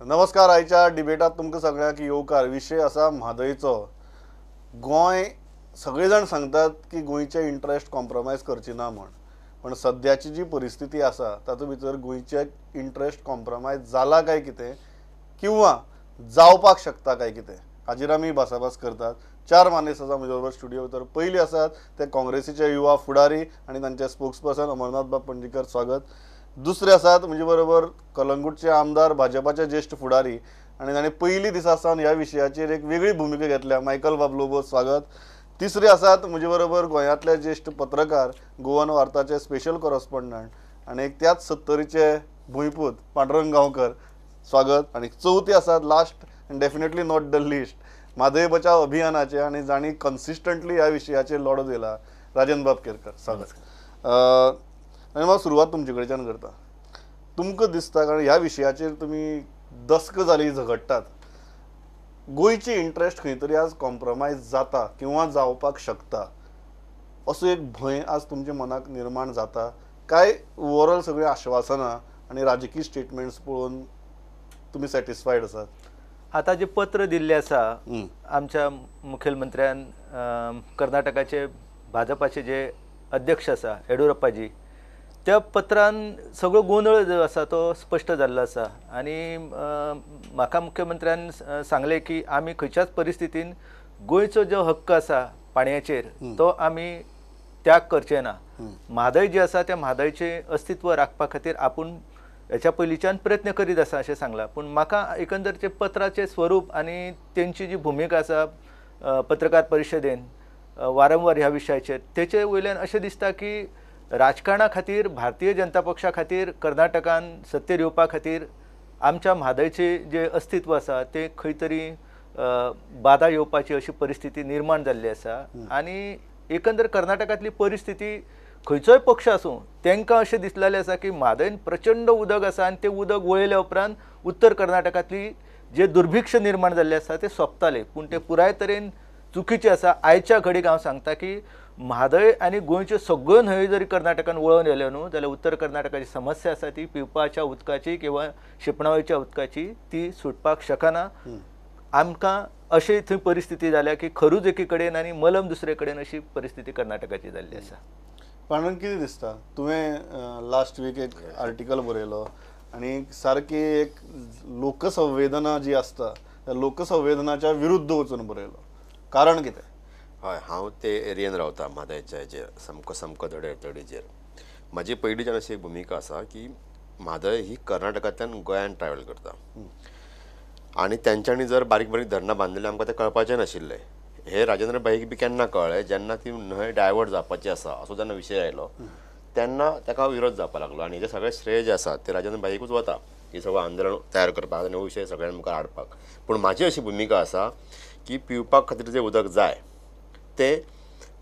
नमस्कार. आयच्या डिबेटात तुमकां सगळ्यांक येवकार. विशय आसा म्हादयचो. गोंय सगळे जाण सांगतात की गोंयचे इंट्रस्ट कॉम्प्रोमायज करची ना म्हण, पण सद्याची जी परिस्थिती आसा तातूंत भितर गोंयचे इंट्रस्ट कॉम्प्रोमायज जाला काय कितें किंवा जावपाक शकता काय कितें हाजेर आमी भासाभास करतात. चार मानेस्त आसा म्हजे बरोबर स्टुडियो भितर. पयली आसात ते काँग्रेसीचे युवा फुडारी आनी तांचे स्पोक्सपर्सन अमरनाथ बाब पणजीकर, स्वागत. दुसरे आसात म्हजे बरोबर कलंगूटचे आमदार, भाजपाचे ज्येश्ठ फुडारी आनी तांणी पयली दिसा सावन ह्या विशयाचेर एक वेगळी भुमिका घेतल्या, मायकल बाब लोबो, स्वागत. तिसरे आसात म्हजे बरोबर गोंयांतले ज्येश्ठ पत्रकार, गोवन वार्ताचे स्पेशल कॉरस्पॉन्डंट आनी एक त्याच सत्तरीचे भुंयपूत पांडुरंग गांवकर, स्वागत. आनी चवथी आसात last and definitely not the least, Mhadei Bachao अभियानाचे आनी जांणी कन्सिस्टंटली ह्या विशयाचेर लढो दिला, राजन बाब केरकर, स्वागत. आनी हांव सुरवात तुमचे कडच्यान करता. तुमकां दिसता, कारण ह्या विशयाचेर तुमी दस्क जाली झगडटात, गोंयची इंट्रस्ट खंय तरी आज कॉम्प्रोमायज जाता किंवा जावपाक शकता असो एक भंय आज तुमच्या मनाक निर्माण जाता काय ओवरऑल सगळीं आश्वासनां आनी राजकीय स्टेटमेंट्स पळोवन तुमी सॅटिस्फायड आसात? आतां जें पत्र दिल्लें आसा आमच्या मुखेलमंत्र्यान कर्नाटकाचे भाजपाचे जे अध्यक्ष आसा येडियुरप्पाजी, त्या पत्रान सगळो गोंदळ जो आसा तो स्पश्ट जाल्लो आसा. आनी म्हाका मुख्यमंत्र्यान सांगलें की आमी खंयच्याच परिस्थितीन गोंयचो जो हक्क आसा पाणयाचेर तो आमी त्याग करचे ना. म्हादय जी आसा त्या म्हादयचें अस्तित्व राखपा खातीर आपूण हेच्या पयलींच्यान प्रयत्न करीत आसा अशें सांगलां. पूण म्हाका एकंदरचें पत्राचें स्वरूप आनी तेंची जी भुमिका आसा पत्रकार परिशदेन वारंवार ह्या विशयाचेर, तेचे वयल्यान अशें दिसता की राजकारणा खातीर, भारतीय जनता पक्षा खातीर, कर्नाटकान सत्तेर येवपा खातीर आमच्या म्हादयचें जें अस्तित्व आसा तें खंय तरी बादा येवपाची अशी परिस्थिती निर्माण जाल्ली आसा. आनी एकंदर कर्नाटकांतली परिस्थिती खंयचोय पक्ष आसूं तांकां अशें दिसलेलें आसा की म्हादयन प्रचंड उदक आसा आनी तें उदक वळयल्या उपरांत उत्तर कर्नाटकांतली जे दुर्भिक्ष निर्माण जाल्लें आसा तें सोंपतालें. पूण तें पुराय तरेन चुकीचें आसा. आयच्या घडीक हांव सांगता की म्हादय आनी गोंयच्यो सगळ्यो न्हंयो जरी कर्नाटकान वळोवन येयल्यो न्हू जाल्यार उत्तर कर्नाटकाची समस्या आसा ती पिवपाच्या उदकाची किंवा शिंपणावळीच्या उदकाची ती सुटपाक शकना. आमकां अशी थंय परिस्थिती जाल्या की खरूज एकी कडेन आनी मलम दुसरे कडेन अशी परिस्थिती कर्नाटकाची जाल्ली आसा. पांडुरंग, कितें दिसता, तुवें लास्ट वीक एक आर्टिकल बरयलो आनी सारकी एक लोकसंवेदना जी आसता त्या लोकसंवेदनाच्या विरुद्ध वचून बरयलो, कारण कितें? हय, हांव ते एरियेन रावता म्हादयच्या हेजेर, सामको सामको धडेर तडीचेर. म्हाजी पयलींच्यान अशी एक भुमिका आसा की म्हादय ही कर्नाटकांतल्यान गोंयान ट्रॅवल करता आनी तेंच्यांनी जर बारीक बारीक धरणां बांदिल्लीं आमकां तें कळपाचें नाशिल्लें. हे राजेंद्र भाईक बी केन्ना कळ्ळें, जेन्ना ती न्हंय डायवर्ट जावपाची आसा असो जेन्ना विशय आयलो तेन्ना ताका विरोध जावपाक लागलो. आनी हेजें सगळें श्रेय जें आसा तें राजेंद्र भाईकूच वता, हे सगळें आंदोलन तयार करपाक आनी हो विशय सगळ्यां मुखार हाडपाक. पूण म्हाजी अशी भुमिका आसा की पिवपाक खातीर जें उदक जाय तें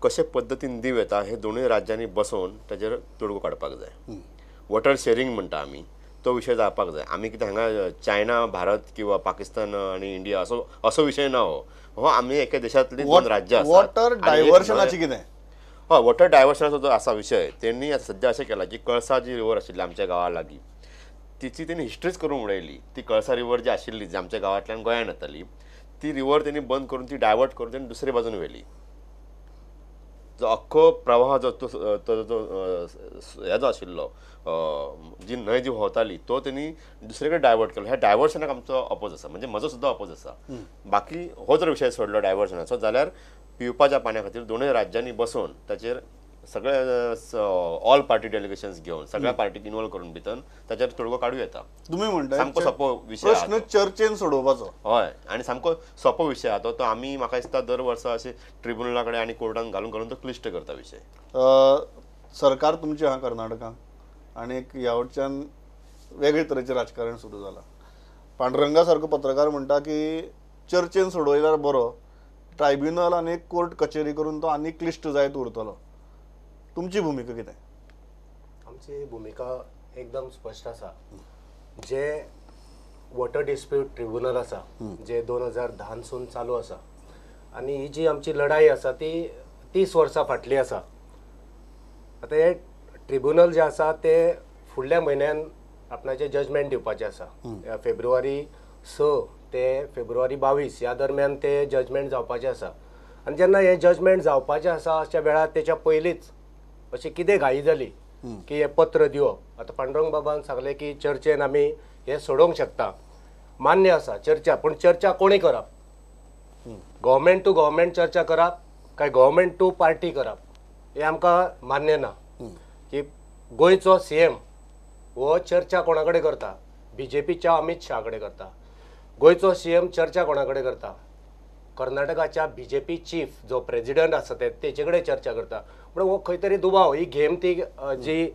कशे पद्दतीन दिवं येता हे दोनूय राज्यांनी बसोवन ताजेर तोडगो काडपाक जाय. वॉटर शेरींग म्हणटा आमी, तो विशय जावपाक जाय. आमी कितें हांगा चायना भारत किंवा पाकिस्तान आनी इंडिया असो असो विशय ना. हो हो आमी एका देशांतली दोन राज्यां आसात. वॉटर डायवर्शनाची कितें? हय, वॉटर डायवर्शनाचो जो आसा विशय तेणी आतां सद्या अशें केलां की कळसा जी रिवर आशिल्ली आमच्या गांवा लागीं तिची तेणी हिस्ट्रीच करून उडयली. ती कळसा रिवर जी आशिल्ली जी आमच्या गांवांतल्यान गोंयान येताली ती रिवर तेणी बंद करून ती डायवर्ट करून तेणी दुसरे बाजून व्हेली. जो अख्खो प्रवाह जो तो जो हे जो आशिल्लो जी न्हंय जी व्हांवताली तो तेणी दुसरे कडेन डायवर्ट केलो. ह्या डायवर्शनाक आमचो अपोज आसा, म्हणजे म्हजो सुद्दां अपोज आसा. बाकी हो जर विशय सोडलो डायवर्शनाचो जाल्यार पिवपाच्या पाण्या खातीर दोनूय राज्यांनी बसोवन ताचेर सगळे ऑल पार्टी डेलिगेशन्स घेवन सगळ्या पार्टीक इन्वॉल्व करून भितर ताचेर तोडगो काडूं येता. तुमी म्हणटा सामको सोंपो विशय, प्रश्न चर्चेन सोडोवपाचो. हय, आनी सामको सोंपो विशय आहा तो. तो आमी म्हाका दिसता दर वर्सा अशें ट्रिब्युनला कडेन आनी कोर्टान घालून घालून तो क्लिश्ट करता विशय. सरकार तुमचें आहा कर्नाटकान आनी ह्या वटच्यान वेगळे तरेचें राजकारण सुरू जालां. पांडुरंगा सारको पत्रकार म्हणटा की चर्चेन सोडयल्यार बरो, ट्रायब्युनल आनी कोर्ट कचेरी करून तो आनी क्लिश्ट जायत उरतलो. तुमची भुमिका कितें? आमची भुमिका एकदम स्पश्ट आसा. जे वॉटर डिस्प्यूट ट्रिब्युनल आसा जे 2010सून चालू आसा आनी ही जी आमची लढाई आसा ती 30 वर्सां फाटली आसा. आतां हे ट्रिब्युनल जे आसा ते फुडल्या म्हयन्यान आपणाचें जजमेंट दिवपाचें आसा. फेब्रुवारी 6 ते फेब्रुवारी 22 ह्या दरम्यान ते जजमेंट जावपाचें आसा. आनी जेन्ना हें जजमेंट जावपाचें आसा अशा वेळार तेच्या पयलींच अशी कितें घाई जाली की हें पत्र दिवप. आतां पांडुरंग बाबान सांगलें की चर्चेन आमी हें सोडोवंक शकता, मान्य आसा चर्चा, पूण चर्चा कोणी करप? गव्हर्मेंट टू गव्हर्मेंट चर्चा करप काय गव्हर्मेंट टू पार्टी करप हें आमकां मान्य ना. की गोंयचो सीएम हो चर्चा कोणा कडेन करता? बीजेपीच्या अमित शाह कडेन करता. गोंयचो सीएम चर्चा कोणा कडेन करता? कर्नाटकाच्या बीजेपी चीफ जो प्रेजिडंट आसा ते तेचे कडेन चर्चा करता. म्हणून हो खंय तरी दुबाव, ही गेम ती जी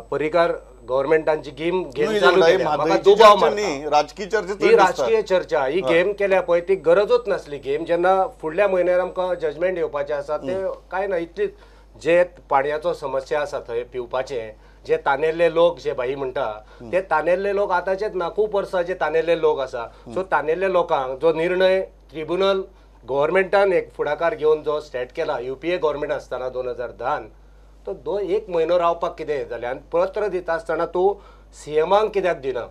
पर्रीकार गव्हर्मेंटान जी गेम चालू केल्या म्हाका दुबाव मारता. राजकीय चर्चा, ही राजकीय चर्चा, ही गेम केल्या पळय ती गरजूच नासली गेम. जेन्ना फुडल्या म्हयन्यार आमकां जजमेंट येवपाचें आसा ते कांय ना, इतलीच जे पाणयाचो समस्या आसा थंय पिवपाचें, जे तानेल्ले लोक जे भाई म्हणटा ते तानेल्ले लोक आतांचेच ना, खूब वर्सां जे तानेल्ले लोक आसा. सो तानेल्ले लोकांक जो निर्णय ट्रिब्युनल गव्हर्मेंटान एक फुडाकार घेवन जो स्टेट केला युपीए गव्हर्मेंट आसतना 2010, तो 1 म्हयनो रावपाक कितें जालें? आनी पत्र दिता आसतना तूं सीएमाक कित्याक दिना?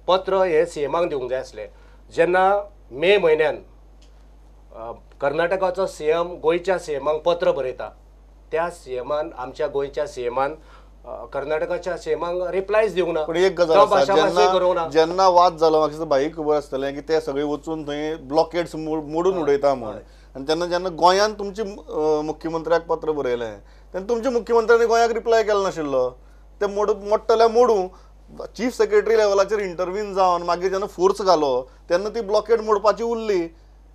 पत्र हें सीएमाक दिवंक जाय आसलें. जेन्ना मे म्हयन्यान कर्नाटकाचो सीएम गोंयच्या सीएमाक पत्र बरयता, त्या सीएमान, आमच्या गोंयच्या सीएमान कर्नाटकाच्या सीएमाक रिप्लायच दिवंक ना. पण एक गजाल आसा, जेन्ना वाद जालो म्हाका भाई खबर आसतलें की ते सगळे वचून थंय ब्लॉकेड्स मोडून उडयता म्हण, आनी तेन्ना जेन्ना गोंयांत तुमचे मुख्यमंत्र्याक पत्र बरयलें तेन्ना तुमच्या मुख्यमंत्र्यांनी गोंयाक रिप्लाय केलो नाशिल्लो. ते मोडटले मोडूं, चीफ सेक्रेटरी लेवलाचेर इंटरव्हीन जावन मागीर जेन्ना फोर्स घालो तेन्ना ती ब्लॉकेड मोडपाची उरली.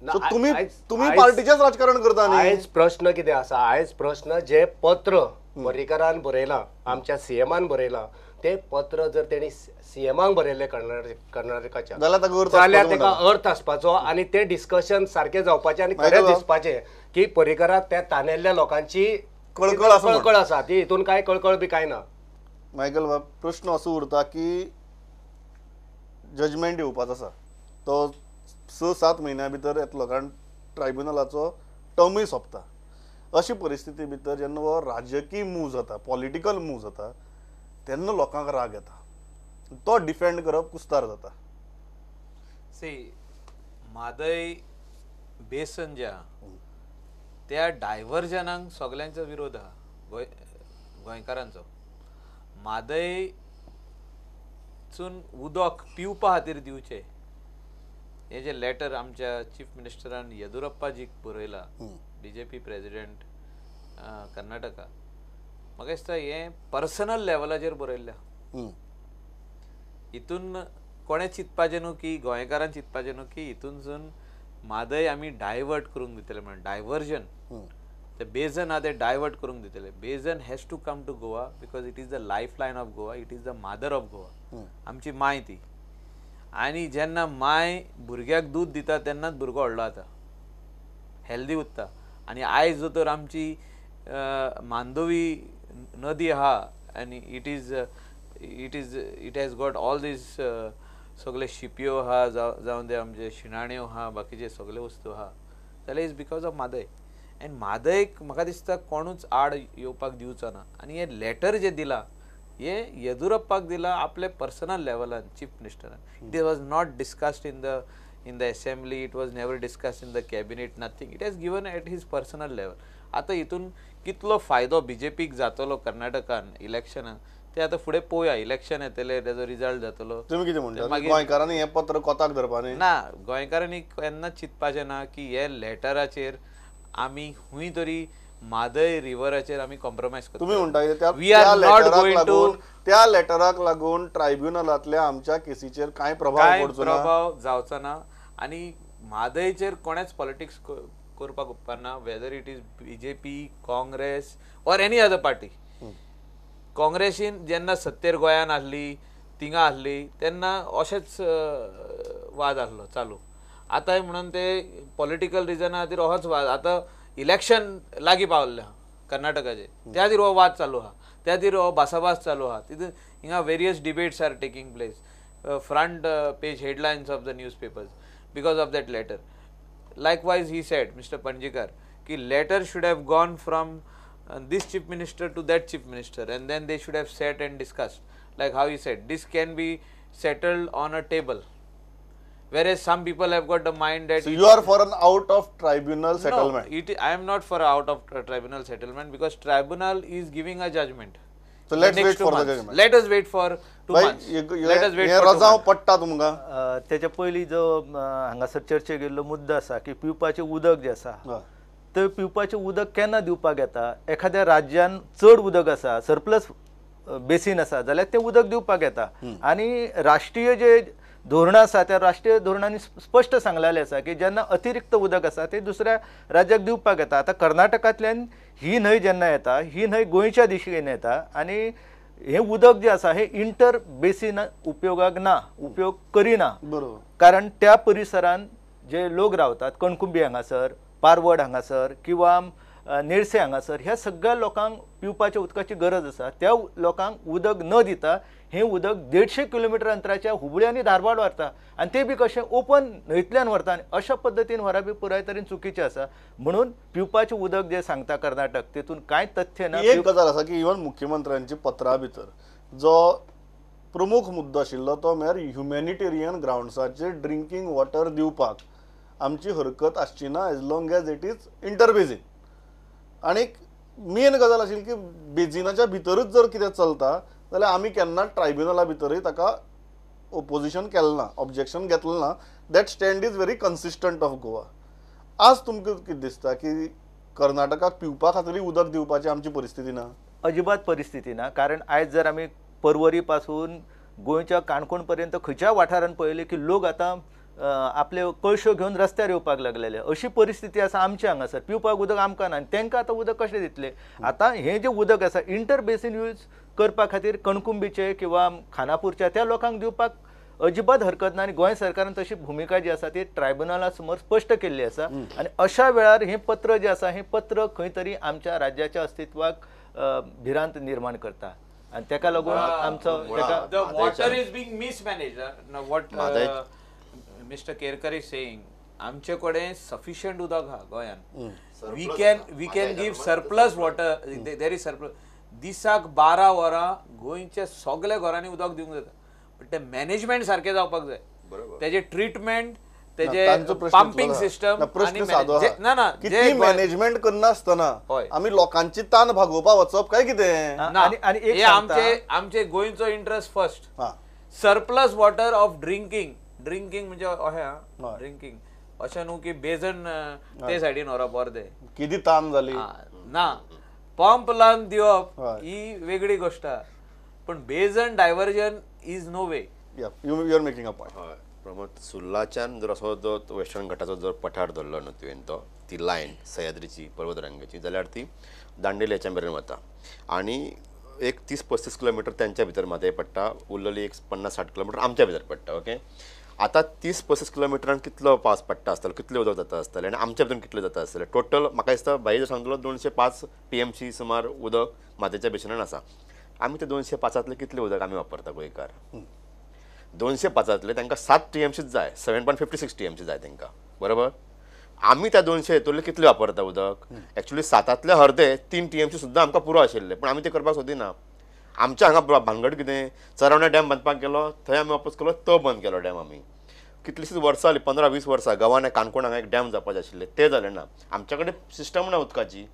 तुमी तुमी पार्टीचेच राजकारण करता. आयज प्रश्न कितें आसा? आयज प्रश्न जे पत्र पर्रीकारान बरयलां, आमच्या सीएमान बरयलां, ते पत्र जर तेणी सीएमाक बरयलें कर्नाटकाच्या जाल्यार तेका अर्थ आसपाचो आनी ते डिस्कशन सारकें जावपाचें आनी खरें दिसपाचें की पर्रीकाराक त्या तानेल्ल्या लोकांची कळकळ आसा, ती हितून कांय कळकळ बी कांय ना. मायकल बाब, प्रश्न असो उरता की जजमेंट येवपाचो आसा तो 6-7 म्हयन्या भितर येतलो, कारण ट्रायब्युनलाचो टर्मूय सोंपता. अशी परिस्थिती भितर जेन्ना हो राजकीय मूव जाता, पॉलिटिकल मूव जाता, तेन्ना लोकांक राग येता, तो डिफेंड करप कुस्तार जाता. सी, म्हादय बेसन जे आहा त्या डायवर्जनाक सगल्यांचो विरोध आहा, गोंयकारांचो. म्हादयसून उदक पिवपा खातीर दिवचें हे जे लेटर आमच्या चीफ मिनिस्टरान येदुरप्पाजीक बरयला, बीजेपी प्रेजिडेंट कर्नाटका, म्हाका दिसता हें पर्सनल लेवलाचेर बरयल्लें. हितून कोणें चिंतपाचें न्हू की गोंयकारान चिंतपाचें न्हू की हितूनसून म्हादय आमी डायवर्ट करूंक दितले म्हणून. डायवर्जन ते बेजन आहा ते डायवर्ट करूंक दितले. Basin has to come to Goa because it is the life line of Goa, it is the mother of Goa, आमची माय ती. आनी जेन्ना माय भुरग्याक दूद दिता तेन्नाच भुरगो व्हडलो जाता, हेल्दी उरता. आनी आयज जो तर आमची मांडवी नदी आहा आनी it is it is it has got all these सगळे शिपयो आहा, जावं ते आमचे शिणाण्यो आहा, बाकीचे सगळे वस्तू आहा, जाल्यार is because of Mhadei. आनी म्हादयक म्हाका दिसता कोणूच आड येवपाक दिवचो ना. आनी हें लेटर जें दिलां हे येदुरप्पाक दिलां आपले पर्सनल लेवलान, चीफ मिनिस्टरान. It was not discussed in the assembly, it was never discussed in the cabinet, nothing. It has given at his personal level. आतां हितून कितलो फायदो बीजेपीक जातलो कर्नाटकान इलेक्शनाक ते आतां फुडें पळोवया. इलेक्शन येतलें, तेजो रिजल्ट जातलो. तुमी कितें म्हणटा? गोंयकारांनी हें पत्र कोताक धरपा न्ही ना, गोंयकारांनी केन्नाच चिंतपाचें ना की हे लेटराचेर आमी खूंय तरी म्हादय रिवराचेर आमी कॉम्प्रोमायज करता. तुमी म्हणटा त्या लेटराक लागून ट्रायब्युनलांतल्या आमच्या केसीचेर कांय प्रभाव पडचो ना, प्रभाव जावचो ना. आनी म्हादयचेर कोणेच पॉलिटिक्स करपाक उपकारना, whether it is BJP, Congress or any other party. काँग्रेसीन जेन्ना सत्तेर गोंयान आसली, थिंगा आसली, तेन्ना अशेंच वाद आसलो चालू. आतांय म्हणून ते पॉलिटिकल रिजना खातीर होच वाद. आतां इलेक्शन लागीं पावल्लें आहा कर्नाटकाचें, त्या खातीर हो वाद चालू आहा, त्या खातीर हो भासाभास चालू आहा. तितून हिंगा various debates are taking place, front page headlines of the newspapers because of that letter. Likewise he said, mister Panjikar, की letter should have gone from this chief minister to that chief minister and then they should have sat and discussed. Like how he said, this can be settled on a table. Whereas some people have got the mind that you are for an out of tribunal settlement. I am not for out of tribunal settlement because tribunal is giving a judgment. So let's wait for the judgment. Let us wait for 2 months. Let us wait for 2 रजाव पडटा तुमकां. तेच्या पयलीं जो हांगासर चर्चेक गेल्लो मुद्दो आसा की पिवपाचें उदक जें आसा तें पिवपाचें उदक केन्ना दिवपाक येता, एखाद्या राज्यान चड उदक आसा, सरप्लस बेसीन आसा जाल्यार तें उदक दिवपाक येता. आनी राष्ट्रीय जे धोरणां आसा त्या राष्ट्रीय धोरणांनी स्पश्ट सांगलेलें आसा की जेन्ना अतिरिक्त उदक आसा तें दुसऱ्या राज्याक दिवपाक येता. आतां कर्नाटकांतल्यान ही न्हंय जेन्ना येता ही न्हंय गोंयच्या दिशेन येता आनी हें उदक जें आसा हें इंटर बेसीन उपयोगाक ना, उपयोग करिना. बरोबर. कारण त्या परिसरान जे लोक रावतात, कणकुंबी हांगासर, पारवड हांगासर किंवा नेरसे हांगासर, ह्या सगळ्या लोकांक पिवपाच्या उदकाची गरज आसा. त्या लोकांक उदक न दिता हें उदक 150 किलोमिटर अंतराच्या हुबळी आनी धारवाड व्हरता आनी ते बी कशें ओपन न्हंयतल्यान व्हरता आनी अशा पद्दतीन व्हरप बी पुराय तरेन चुकीचें आसा. म्हणून पिवपाचें उदक जें सांगता कर्नाटक तेतून कांय तथ्य ना. एक गजाल आसा की इवन मुख्यमंत्र्यांची पत्रा भितर जो प्रमुख मुद्दो आशिल्लो तो म्हळ्यार ह्युमॅनिटेरियन ग्रावंड्साचेर ड्रिंकींग वॉटर दिवपाक आमची हरकत आसची ना as long as it is inter basin. आनी मेन गजाल आशिल्ली की बेजिनाच्या भितरूच जर कितें चलता जाल्यार आमी केन्ना ट्रायब्युनला भितरूय ताका ओपोजिशन केलें ना, ऑब्जेक्शन घेतलें ना. That stand is very consistent of Goa. आज तुमकां कितें दिसता की कर्नाटकाक पिवपा खातीर उदक दिवपाची आमची परिस्थिती ना? अजिबात परिस्थिती ना. कारण आयज जर आमी पर्वरी पासून गोंयच्या काणकोण पर्यंत खंयच्या वाठारान पळयलें की लोक आतां आपले कळश्यो घेवन रस्त्यार येवपाक लागलेले, अशी परिस्थिती आसा आमच्या हांगासर. पिवपाक उदक आमकां ना आनी तांकां आतां उदक कशें दितले? आतां हें जें उदक आसा इंटर बेसीन यूज करपा खातीर कणकुंबीचे किंवा खानापूरच्या त्या लोकांक दिवपाक अजिबात हरकत ना. आनी गोंय सरकारान तशी भुमिका जी आसा ती ट्रायब्युनला समोर स्पश्ट केल्ली आसा. आनी अशा वेळार हें पत्र जें आसा हें पत्र खंय तरी आमच्या राज्याच्या अस्तित्वाक भिरांत निर्माण करता आनी ताका लागून आमचो the water is being mismanaged. What mister Kerkar is saying, आमचे कडेन सफिशियंट उदक आहा गोंयान. We can give surplus water, there is surplus. दिसाक 12 वरां गोंयच्या सगल्या घरांनी उदक दिवंक जाता, बट तें मॅनेजमेंट सारकें जावपाक जाय. तेजें ट्रिटमेंट, तेजें पंपिंग सिस्टम. ना ना, मॅनेजमेंट करनासतना आमी लोकांची तान भागोवपाक वचप काय कितें? हे आमचे गोंयचो interest first. Surplus water of drinking, drinking म्हणजे अशें ड्रिंकींग अशें न्हू की बेजन ते सायडीन व्हरप अर्दे कितें तान जाली ना, पंप लावन दिवप ही वेगळी गोश्ट, पण basin diversion is no way. You are making a point. हय प्रमोद, सुर्लाच्यान जर असो जो वेस्टर्न घाटाचो जर पठार धरलो न्हू तुवें, तो ती लायन सह्याद्रीची पर्वतरांगेची जाल्यार ती दांडेली हेच्या मेरेन वता आनी एक 30-35 किलोमिटर त्यांच्या भितर म्हादय पडटा, उरलेली एक 50-60 किलोमिटर आमच्या भितर पडटा. ओके, आतां 30-35 किलोमिटरान कितलो पावस पडटा आसतलो, कितलें उदक जाता आसतलें आनी आमच्या भितर कितलें जाता आसतलें? टोटल म्हाका दिसता भाई जर सांगतलो 205 PMC सुमार उदक म्हादयच्या बेसिनान आसा. आमी ते 205तलें कितलें उदक आमी वापरता गोंयकार? 205तलें तांकां 7 TMCच जाय, 7.56 TMC जाय तांकां, बरोबर? आमी त्या 200 हितूंतलें कितलें वापरता उदक? एक्चुअली 7तले अर्दे 3 TMC सुद्दां आमकां पुरो आशिल्लें, पूण आमी तें करपाक सोदिना. आमच्या हांगा भानगड कितें, चरवण्या डॅम बांदपाक गेलो, थंय आमी वापस केलो, तो बंद केलो डॅम. आमी कितलीशींच वर्सां जालीं, 15-20 वर्सां गोवान काणकोण हांगा एक डॅम जावपाचें आशिल्लें, तें जालें ना. आमच्या कडेन सिस्टम ना उदकाची,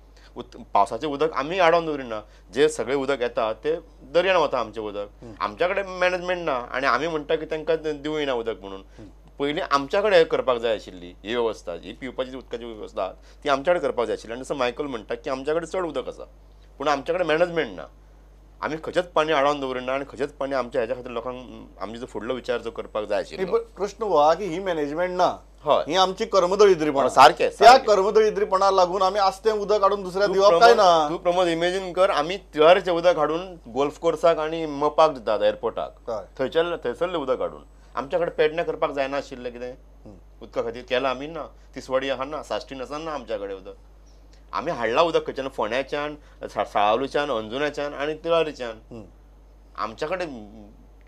पावसाचें उदक आमी आडोवन दवरिना, जे सगळें उदक येता तें दर्यान वता आमचें उदक. आमच्या कडेन मॅनेजमेंट ना आनी आमी म्हणटा की तांकां दिवया उदक म्हणून. पयलीं आमच्या कडेन करपाक जाय आशिल्ली ही वेवस्था, ही पिवपाची उदकाची वेवस्था ती आमच्या कडेन करपाक जाय आशिल्ली. आनी जसो मायकल म्हणटा की आमच्या कडेन चड उदक आसा, पूण आमच्या कडेन मॅनेजमेंट ना. आमी खंयचेंच पाणी आडोवन दवरिना आनी खंयचेंच पाणी आमच्या हेच्या खातीर लोकांक आमचे जो फुडलो विचार जो करपाक जाय आशिल्लो. प्रश्न हो की ही मॅनेजमेंट ना, हय, ही आमची कर्मदळिद्रीपणा. सारकें, त्या कर्मदळिद्रीपणा लागून आमी आस्तें उदक हाडून दुसऱ्या दिवप काय ना? तूं प्रमोद इमेजीन कर, आमी तिळारीचें उदक हाडून गोल्फ कोर्साक आनी मपाक दितात एअरपोर्टाक, थंयसरलें उदक हाडून. आमच्या कडेन पेडण्यां करपाक जायना आशिल्लें कितें उदका खातीर केलां आमी ना, तिसवाडी आहा ना, साश्टीन आसा ना आमच्या कडेन उदक. आमी हाडलां उदक खंयच्यान, फोंड्याच्यान, साळावलीच्यान, अंजुण्याच्यान आनी तिळारीच्यान. आमच्या कडेन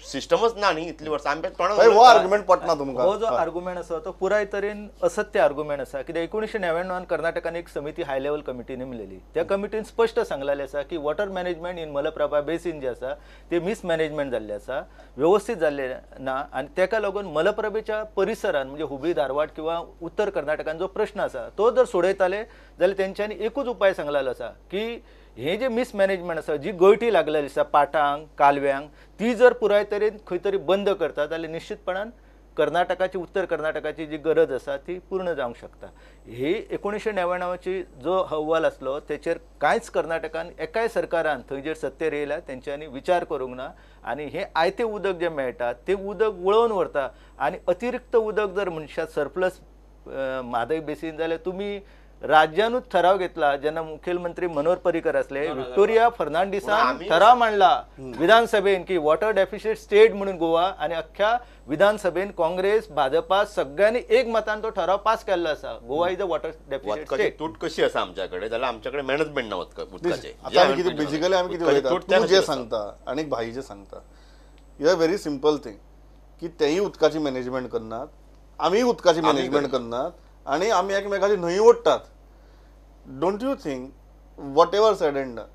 सिस्टमच ना न्ही इतली वर्सां आमच्या तोंडान हो आर्ग्युमेंट पटना तुमकां? हो जो आर्ग्युमेंट आसा तो पुराय तरेन असत्य आर्ग्युमेंट आसा. कित्याक 1999 कर्नाटकान एक समिती हाय लेवल कमिटी नेमलेली, त्या कमिटीन स्पश्ट सांगलेलें आसा की water management in Malaprabha basin जे आसा ते मिसमॅनेजमेंट जाल्लें आसा, व्यवस्थीत जाल्लें ना आनी तेका लागून मलप्रभेच्या परिसरान म्हणजे हुबळी धारवाड किंवा उत्तर कर्नाटकान जो प्रश्न आसा तो जर सोडयताले जाल्यार तेंच्यांनी एकूच उपाय सांगलेलो आसा की हे जे मिसमॅनेजमेंट आसा, जी गळटी लागलेली आसा पाटांक कालव्यांक, ती जर पुराय तरेन खंय तरी बंद करता जाल्यार निश्चितपणान कर्नाटकाची उत्तर कर्नाटकाची जी गरज आसा ती पूर्ण जावंक शकता. ही 1999ची जो अहवाल आसलो तेचेर कांयच कर्नाटकान एकाय सरकारान थंय जेर सत्तेर येयल्या तेंच्यांनी विचार करूंक ना आनी हें आयतें उदक जें मेळटा तें उदक वळोवन व्हरता आनी अतिरिक्त उदक जर मनशां सरप्लस म्हादय बेसीन जाल्यार तुमी राज्यानूच ठराव घेतला जेन्ना मुखेलमंत्री मनोहर पर्रीकर असले, विक्टोरिया फर्नांडिसान ठराव मांडला विधानसभेन की वॉटर डेफिसिट स्टेट म्हणून गोवा आनी अख्ख्या विधानसभेन काँग्रेस भाजपा सगळ्यांनी एक मतान तो ठराव पास केल्लो आसा. Goa is a water deficit state. तूट कशी आसा आमच्याकडे जाल्यार आमच्याकडे मॅनेजमेंट ना उदकाचें. आता बेसिकली आमी कितें उलयता, तूं जें सांगता आनी भाई जें सांगता, you are very simple thing की तेय उदकाची मॅनेजमेंट करनात, आमीय उदकाची मॅनेजमेंट करनात आनी आमी एकमेकाची न्हंय ओडटात. Don't you think whatever said and done,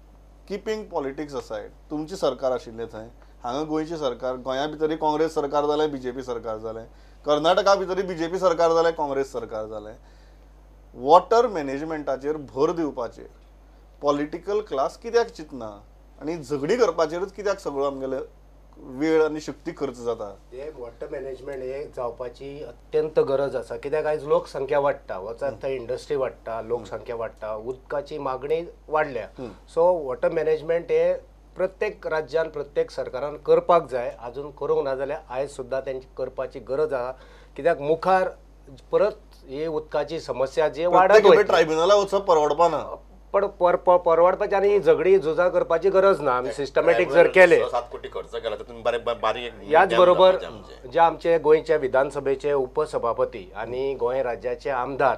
keeping politics aside, तुमची सरकार आशिल्लें थंय, हांगा गोंयची सरकार, गोंया भितरय काँग्रेस सरकार जालें, बीजेपी सरकार जालें, कर्नाटका भितरय बीजेपी सरकार जालें, काँग्रेस सरकार जालें, वॉटर मॅनेजमेंटाचेर भर दिवपाचेर पॉलिटिकल क्लास कित्याक चिंतना आनी झगडी करपाचेरूच कित्याक सगळो आमगेलो वेळ आनी शक्ती खर्च जाता? हे वॉटर मॅनेजमेंट हे जावपाची अत्यंत गरज आसा. कित्याक आयज लोकसंख्या वाडटा, वचत थंय इंडस्ट्री वाडटा, लोकसंख्या वाडटा, उदकाची मागणी वाडल्या. सो वॉटर मॅनेजमेंट हे प्रत्येक राज्यान प्रत्येक सरकारान करपाक जाय. आजून करूंक ना जाल्यार आयज सुद्दां तेंची करपाची गरज आसा. कित्याक मुखार परत ही उदकाची समस्या जी वाडत वयतली, ट्रायब्युनला वचप परवडपा ना, पण परवडपाची आनी झगडी झुजां करपाची गरज ना. आमी सिस्टमॅटीक जर केले, 7 कोटी खर्च केला तर ह्याच बरोबर जे आमचे गोंयच्या विधानसभेचे उपसभापती आनी गोंय राज्याचे आमदार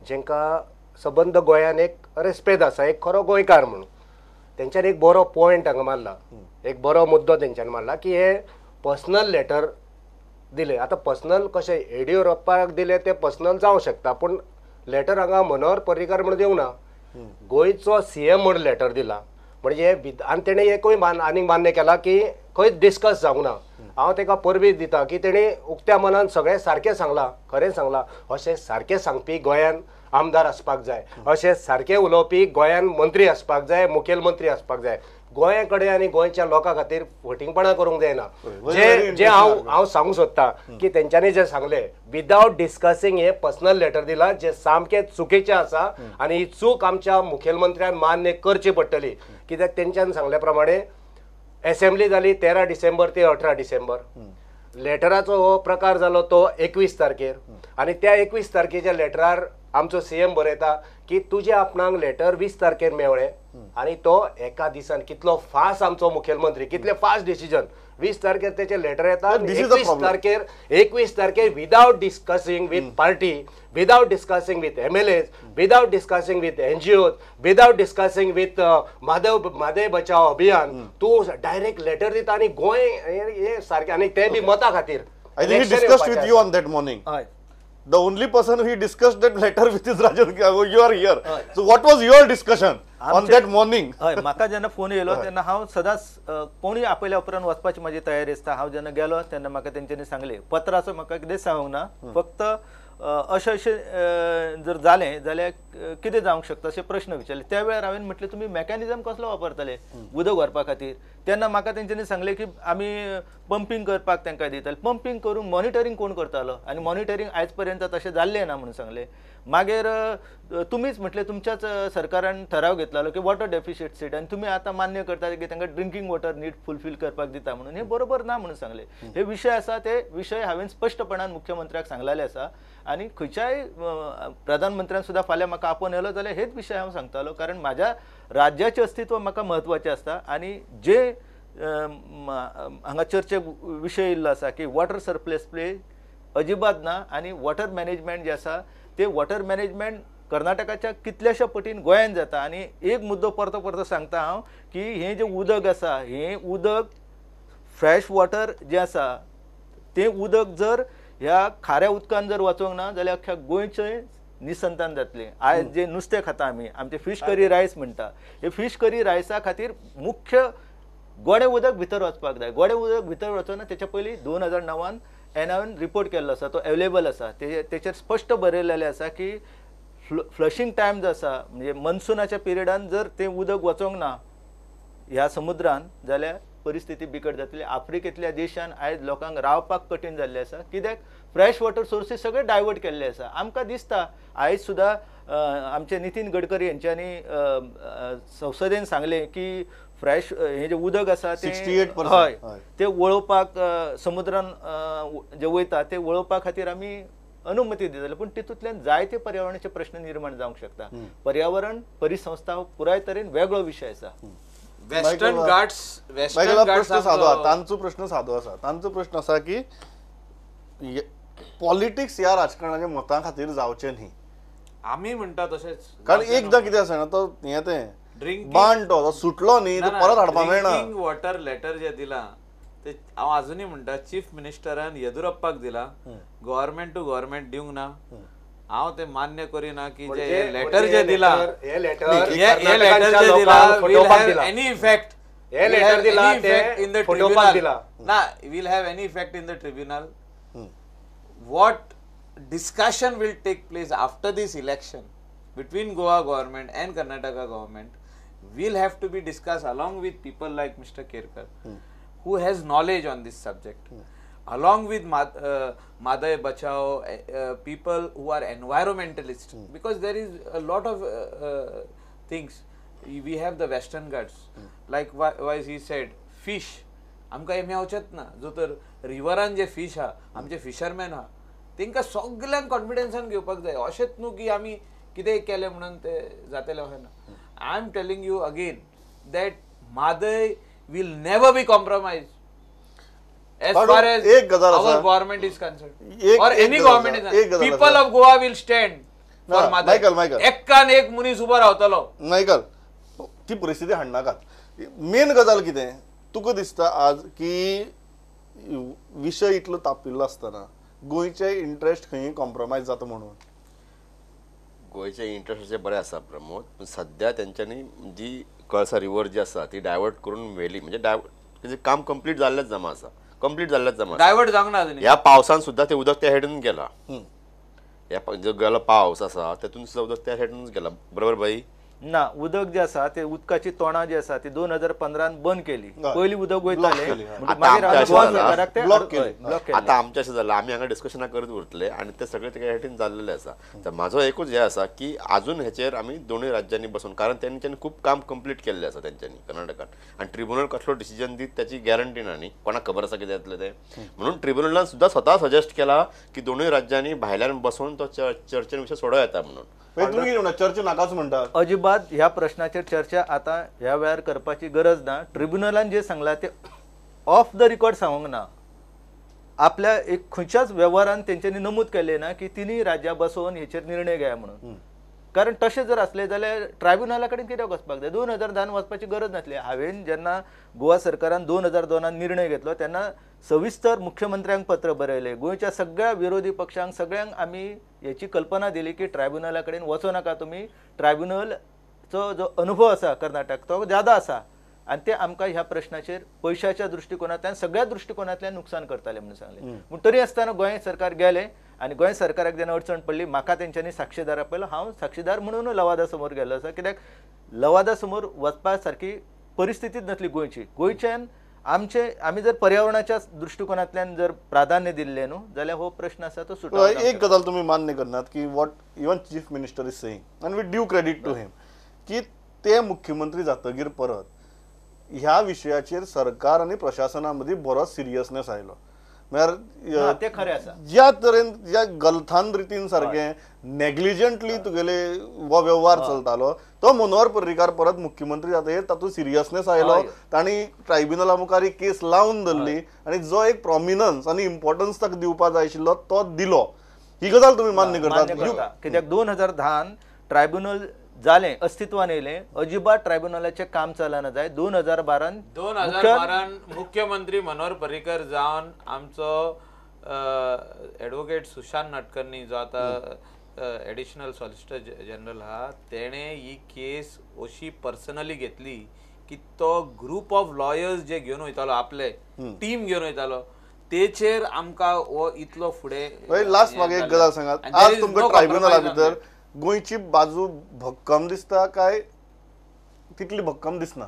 जेंकां सबंद गोंयान एक रेस्पेद आसा, एक खरो गोंयकार म्हणून, तेंच्यानी एक बरो पॉयंट हांगा मारला, एक बरो मुद्दो तेंच्यानी मारला की हे पर्सनल लेटर दिले. आतां पर्सनल कशें येडियुरप्पाक दिले ते पर्सनल जावं शकता, पूण लेटर हांगा मनोहर पर्रीकर म्हणून दिवंक ना, गोंयचो सीएम म्हूण लेटर दिला. म्हणजे आनी तेणें एकूय आनीक मान्य केला की खंयच डिस्कस जावंक ना. हांव ताका परबी दिता की तेणें उक्त्या मनान सगळें सारकें सांगलां, खरें सांगलां. अशें सारकें सांगपी गोंयान आमदार आसपाक जाय, अशें सारकें उलोवपी गोंयान मंत्री आसपाक जाय, मुखेलमंत्री आसपाक जाय. गोंया कडेन आनी गोंयच्या लोकां खातीर फटींगपणां करूंक जायना. जे जे हांव हांव सांगूंक सोदता की तेंच्यांनी जें सांगलें विदावट डिस्कसींग हें पर्सनल लेटर दिलां जें सामकें चुकीचें आसा आनी ही चूक आमच्या मुखेलमंत्र्यान मान्य करची पडटली. कित्याक तेंच्यान सांगल्या प्रमाणे एसेंब्ली जाली 13 डिसेंबर ते 18 डिसेंबर, लेटराचो हो प्रकार जालो तो 21 तारखेर आनी त्या 21 तारखेच्या लेटरार आमचो सीएम बरयता की तुजे आपणाक लेटर 20 तारखेर मेळ्ळें आनी तो एका दिसान कितलो फास्ट आमचो मुखेलमंत्री, कितले फास्ट डिसिजन, 20 तारखेर तेचें लेटर येता, 21 तारखेर without discussing with party, without discussing with MLAs, without discussing with NGOs, without discussing with Mhadei Bachao Abhiyan, तूं डायरेक्ट लेटर दिता आनी गोंय हे सारकें, आनी तें बी मतां खातीर. I think he discussed with you on that morning. The only person who discussed that letter with is Rajan. You are here. So what was your discussion on that morning? हय, म्हाका जेन्ना फोन येयलो तेन्ना हांव सदांच कोणूय आपयल्या उपरांत वचपाची म्हाजी तयारी आसता. हांव जेन्ना गेलो तेन्ना म्हाका तेंच्यांनी सांगलें, पत्राचो म्हाका कितेंच सांगूंक ना, फक्त अशें अशें जर जालें जाल्यार कितें जावंक शकता अशे प्रश्न विचारले. त्या वेळार हांवें म्हटलें तुमी मॅकॅनिजम कसलो वापरतले उदक व्हरपा खातीर? तेन्ना म्हाका तेंच्यांनी सांगलें की आमी पंपींग करपाक तांकां दिताले, पंपींग करून मॉनिटरींग कोण करतालो आनी मॉनिटरींग आयज पर्यंत तशें जाल्लें ना म्हणून सांगलें. मागीर तुमीच म्हटलें तुमच्याच सरकारान ठराव घेतलेलो की वॉटर डेफिशिट स्टेट आनी तुमी आतां मान्य करता की तांकां ड्रिंकींग वॉटर नीट फुलफील करपाक दिता म्हणून, हें बरोबर ना म्हणून सांगलें. हे विशय आसा ते विशय हांवें स्पश्टपणान मुख्यमंत्र्याक सांगलेले आसा आनी खंयच्याय प्रधानमंत्र्यान सुद्दां फाल्यां म्हाका आपोवन येयलो जाल्यार हेच विशय हांव सांगतालो, कारण म्हाज्या राज्याचें अस्तित्व म्हाका म्हत्वाचें आसता. आनी जे हांगा चर्चेक विशय येयल्लो आसा की वॉटर सरप्लस प्ले अजिबात ना आनी वॉटर मॅनेजमेंट जें आसा ते वॉटर मॅनेजमेंट कर्नाटकाच्या कितल्याश्या पटीन गोंयान जाता. आनी एक मुद्दो परतो परतो सांगता हांव की हें जें उदक आसा हें उदक फ्रेश वॉटर जें आसा तें उदक जर ह्या खाऱ्या उदकान जर वचोंक ना जाल्यार अख्ख्या गोंयचें निसंतान जातलें. आयज जे नुस्तें खाता आमी, आमचे फिश करी रायस म्हणटा, हे फिश करी रायसा खातीर मुख्य गोडें उदक भितर वचपाक जाय. गोडें उदक भितर वचना तेच्या पयलीं 2009 एनआयन रिपोर्ट केल्लो आसा, तो अवेलेबल आसा. तेचेर स्पश्ट बरयलेलें आसा की फ्लशिंग टायम जो आसा म्हणजे मनसुनाच्या पिरियडान जर तें उदक वचोंक ना ह्या समुद्रान जाल्यार परिस्थिती बिकट जातली. आफ्रिकेंतल्या देशान आयज लोकांक रावपाक कठीण जाल्लें आसा, कित्याक फ्रेश वॉटर सोर्सीस सगळे डायवर्ट केल्ले आसा. आमकां दिसता आयज सुद्दां आमचे नितीन गडकरी हेंच्यांनी संसदेन सांगलें की फ्रेश हें जें उदक आसा तें 68% हय तें वळोवपाक समुद्रान जें वयता तें वळोवपा खातीर आमी अनुमती दितले, पूण तितूंतल्यान जायते पर्यावरणाचे प्रश्न निर्माण जावंक शकता. पर्यावरण परिसंस्था हो पुराय तरेन वेगळो विशय आसा. वेस्टर्न घाट्स, वेस्टर्न घाट्स प्रश्न सादो आसा, तांचो प्रश्न सादो आसा. तांचो प्रश्न आसा की पॉलिटिक्स ह्या राजकारणाच्या मतां खातीर जावचें न्ही. आमी म्हणटा तशेंच, कारण एकदां कितें आसा ना तो हें तें बाण तो सुटलो न्ही तो परत हाडपाक मेळना. ड्रिंकिंग वॉटर लेटर जें दिलां ते हांव आजुनूय म्हणटा चीफ मिनिस्टरान येदुरप्पाक दिला, गव्हर्मेंट टू गव्हर्मेंट दिवंक ना. हांव ते मान्य करिना की जे लेटर जे दिला हे लेटर हे लेटर जे दिला will have any effect, हे लेटर दिला ते इन the फटोवपाक दिला ना, will have any effect in the tribunal. What discussion will take place after this election between Goa government and Karnataka government will have to be discussed along with people like Mr. Kerkar, who has knowledge on this subject, along with Mhadei Bachao, people who are environmentalists, because there is a lot of things. We have the Western Ghats, like wise he said, fish. आमकां हें मेवचेंच ना. जो तर रिवरान जे fish आहा, आमचे fisherman आहा, तांकां सगल्यांक कॉन्फिडन्सान घेवपाक जाय. अशेंच न्हू की आमी कितेंय केलें म्हणून तें जातलें अशें ना. I am telling you again that Mhadei will never be compromise as far as our government is concern or any government is concern. People of Goa will stand for Mhadei. एक्कान एक मनीस उबो रावतलो. मायकल, ती परिस्थिती हाडनाकात. Main गजाल कितें तुका दिसता आज की विशय इतलो तापिल्लो आसतना गोंयचे इंट्रस्ट खंय कॉम्प्रोमायज जाता म्हणून? गोंयचे इंट्रस्ट अशें बरें आसा प्रमोद, पूण सद्या तेंच्यांनी जी कळसा रिवर जी आसा ती डायवर्ट करून व्हेली, म्हणजे डायवर्ट तेजें काम कंप्लीट जाल्लेंच जमा आसा, कंप्लीट जाल्लेंच जमा, डायवर्ट जावंक ना. ह्या पावसान सुद्दां तें उदक त्या सायडीन गेलां. ह्या जो गेलो पावस आसा तेतून सुद्दां उदक त्या सायडीनूच गेलां, बरोबर भाई? ना, उदक जे आसा ते उदकाची तोणां जी आसा ती 2015 बंद केली. पयलीं उदक वयतालें, आतां आमचें अशें जालां, आमी हांगा डिस्कशनां करत उरतले आनी ते सगळे ते सायडीन जाल्लेलें आसा. तर म्हाजो एकूच हें आसा की आजून हेचेर आमी दोनूय राज्यांनी बसून, कारण तेंच्यांनी खूब काम कंप्लीट केल्लें आसा तेंच्यांनी कर्नाटकान, आनी ट्रिब्युनल कसलो डिसिजन दीत त्याची गॅरंटी ना न्ही, कोणाक खबर आसा कितें जातलें तें. म्हणून ट्रिब्युनलान सुद्दां स्वता सजेस्ट केला की दोनूय राज्यांनी भायल्यान बसून तो चर्चेन विशय सोडो येता म्हणून. चर्चा नाकाच म्हणटा? अजिबात ह्या प्रश्नाचेर चर्चा आतां ह्या वेळार करपाची गरज ना. ट्रिब्युनलान जे सांगलां ते ऑफ the record सांगूंक ना. आपल्या एक खंयच्याच वेव्हारान तेंच्यांनी नमूद केलें ना की तिनूय राज्यां बसोवन हेचेर निर्णय घेया म्हणून. कारण तशें जर आसलें जाल्यार ट्रायब्युनला कडेन कित्याक वचपाक जाय? 2010 वचपाची गरज नासली. हांवें जेन्ना गोवा सरकारान 2002 निर्णय घेतलो तेन्ना सविस्तर मुख्यमंत्र्यांक पत्र बरयलें, गोंयच्या सगळ्या विरोधी पक्षांक सगळ्यांक आमी हेची कल्पना दिली की ट्रायब्युनला कडेन वचो नाका तुमी, ट्रायब्युनलचो जो अनुभव आसा कर्नाटक तो ज्यादा आसा आनी ते आमकां ह्या प्रश्नाचेर पयशाच्या दृश्टिकोनांतल्यान सगळ्या दृश्टिकोनांतल्यान नुकसान करताले म्हणून सांगलें. पूण तरी आसतना गोंय सरकार गेलें आनी गोंय सरकाराक जेन्ना अडचण पडली म्हाका तेंच्यांनी साक्षीदार आपयलो. हांव साक्षीदार म्हणून लवादा समोर गेल्लो आसा, कित्याक लवादा समोर वचपा सारकी परिस्थितीच नासली गोंयची. गोंयच्यान आमचे आमी जर पर्यावरणाच्या दृश्टिकोनांतल्यान जर प्राधान्य दिल्लें न्हू जाल्यार हो प्रश्न आसा तो सुटलो. एक गजाल तुमी मान्य करनात की what even chief minister is saying आनी with due credit to him की ते मुख्यमंत्री जातगीर परत ह्या विशयाचेर सरकार आनी प्रशासना मदीं बरोच सिरियसनेस आयलो. म्हळ्यार ते खरें आसा, ज्या तरेन ज्या गलथान रितीन सारकें नेग्लिजंटली तुगेले हो वेव्हार चलतालो तो मनोहर पर्रीकार परत मुख्यमंत्री जातगीर तातूंत सिरियसनेस आयलो. तांणी ट्रायब्युनला मुखार एक केस लावन धरली आनी जो एक प्रोमिनन्स आनी इम्पॉर्टन्स ताका दिवपा जाय आशिल्लो तो दिलो. ही गजाल तुमी मान्य करतात? कित्याक 2010 ट्रायब्युनल जालें, अस्तित्वान येयलें, अजिबात ट्रायब्युनलाचें काम चलना जाय. 2012 2012 मुख्यमंत्री मनोहर पर्रीकर जावन आमचो एडवोकेट सुशांत नाटकर्णी जो आतां एडिशनल सॉलिसिटर जनरल आहा, तेणें ही केस अशी पर्सनली घेतली की तो ग्रुप ऑफ लॉयर्स जे घेवन वयतालो, आपले टीम घेवन वयतालो, तेचेर आमकां हो इतलो फुडें. लास्ट म्हाका एक गजाल सांगात, आज तुमकां ट्रायब्युनला भितर गोंयची बाजू भक्कम दिसता काय तितली भक्कम दिसना?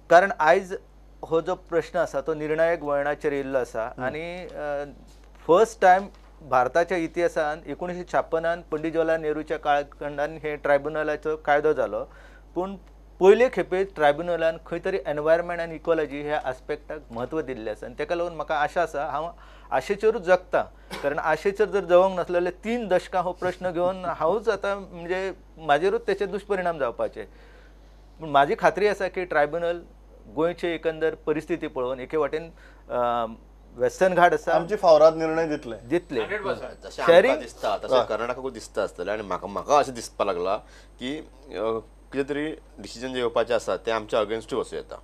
कारण आयज हो जो प्रश्न आसा तो निर्णायक वळणाचेर येयल्लो आसा आनी फर्स्ट टायम भारताच्या इतिहासान 1956 पंडित जवाहरलाल नेहरूच्या काळखंडान हे ट्रायब्युनलाचो कायदो जालो, पूण पयले खेपे ट्रायब्युनलान खंय तरी एनवायरमेंट आनी इकॉलॉजी ह्या आस्पेक्टाक म्हत्व दिल्लें आसा आनी ताका लागून म्हाका आशा आसा, हांव आशेचेरूच जगता, कारण आशेचेर जर जगोंक नासलो जाल्यार 3 दशकां हो प्रश्न घेवन हांवूच आतां म्हणजे म्हाजेरूच तेचे दुश्परिणाम जावपाचे. पूण म्हाजी खात्री आसा की ट्रायब्युनल गोंयचे एकंदर परिस्थिती पळोवन एके वाटेन वेस्टर्न घाट आसा, आमची फावराद निर्णय दितले दितले. जशें दिसता तशें कर्नाटकाकूय दिसता आसतलें आनी म्हाका म्हाका अशें दिसपाक लागलां की कितें तरी डिसिजन जे येवपाचें आसा तें आमच्या अगेन्स्टूय वचूं येता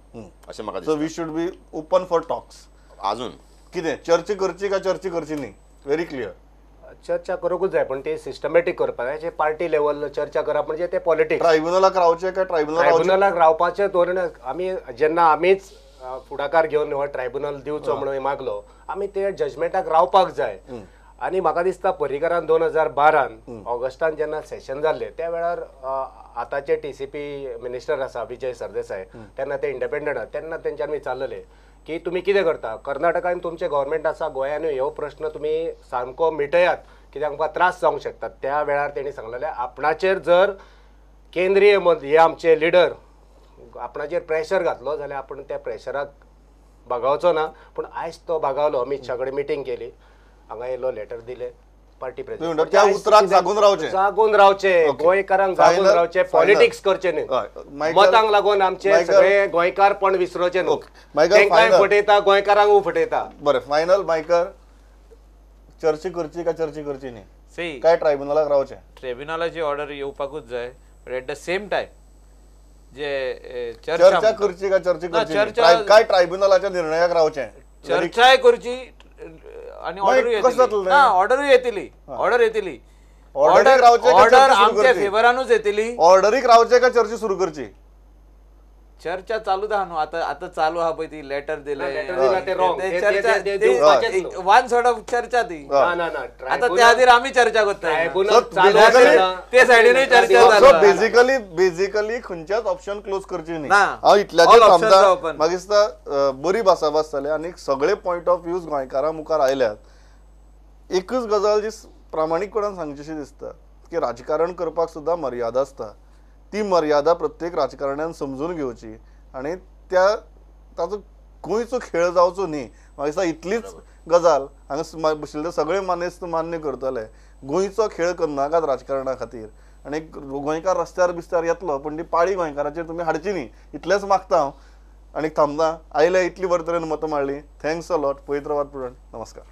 अशें म्हाका दिसता. So we should be open for talks. अजून कितें चर्चा करची काय चर्चा करची न्ही, व्हेरी क्लियर. चर्चा करूंकूच जाय, पण ते सिस्टमॅटीक करपाक जाय. पार्टी लेवल चर्चा करप म्हणजे ते पॉलिटिक्स. ट्रायब्युनलाक रावचें काय ट्रायब्युनलाक रावपाचें धोरण आमी जेन्ना आमीच फुडाकार घेवन हो ट्रायब्युनल दिवचो म्हणून मागलो, आमी ते जजमेंटाक रावपाक जाय. आनी म्हाका दिसता पर्रीकरान 2012 ऑगस्टान जेन्ना सेशन जाल्लें त्या वेळार आतांचे TCP minister आसा विजय सरदेसाय, तेन्ना ते इंडिपेंडंट आसा, तेन्ना तेंच्यान विचारलेलें की तुमी कितें करता, कर्नाटकान तुमचें गव्हर्मेंट आसा, गोंयानूय हो प्रश्न तुमी सामको मिटयात, कित्याक आमकां त्रास जावंक शकतात. त्या वेळार तेणी सांगलेलें आपणाचेर जर केंद्रीय हे आमचे लिडर आपणाचेर प्रेशर घातलो जाल्यार आपण त्या प्रेशराक बागावचो ना. पूण आयज तो बागावलो. अमीत शाह कडेन मिटींग केली, हांगा येयलो, लेटर दिले, पार्टी प्रेसिडेंट त्या उतराक जागून रावचें, जागून रावचें, गोंयकारांक जागून रावचें, पॉलिटिक्स करचें न्ही, मतांक लागून आमचे सगळे गोंयकारपण विसरोचें न्हू. तांकांय फटयता, गोंयकारांकूय फटयता. बरें, फायनल मायकर, चर्चा करची काय चर्चा करची न्ही, काय ट्रायब्युनलाक रावचें? ट्रायब्युनलाची ऑर्डर येवपाकूच जाय, but at the same time जे चर्चा करची काय चर्चा करची काय ट्रायब्युनलाच्या निर्णयाक रावचें? चर्चाय करची आनी ऑर्डरूय येतली. ना, ऑर्डरूय येतली, ऑर्डर येतली, ऑर्डर ऑर्डर आमच्या फेवरानूच येतली. ऑर्डरीक रावचें काय चर्चा सुरू करची? चर्चा चालू आहा न्हू आतां, आतां चालू आहा पळय ती लेटर दिलें, वन सॉर्ट ऑफ चर्चा ती. आतां त्या खातीर आमी चर्चा करता, ते सायडीनूय चर्चा चालू. बेसिकली बेसिकली खंयच्याच ऑप्शन क्लोज करची न्ही. हांव इतल्याचेर थांबता. म्हाका दिसता बरी भासाभास जाली आनी सगळे पॉयंट ऑफ व्यूज गोंयकारां मुखार आयल्यात. एकच गजाल जी प्रामाणीकपणान सांगचीशी दिसता की राजकारण करपाक सुद्दां मर्यादा आसता, ती मर्यादा प्रत्येक राजकारण्यान समजून घेवची आनी त्या ताचो गोंयचो खेळ जावचो न्ही. म्हाका दिसता इतलीच गजाल हांगा बशिल्ले सगळे मानेस्त मान्य करतले. गोंयचो खेळ करनाकात राजकारणा खातीर आनी गोंयकार रस्त्यार बिस्त्यार येतलो पण ती पाळी गोंयकाराचेर तुमी हाडची न्ही, इतलेंच मागता हांव आनी थांबता. आयले इतली बरे तरेन मतां मांडली, thanks a lot. पळयत रावात प्रुडंट. नमस्कार.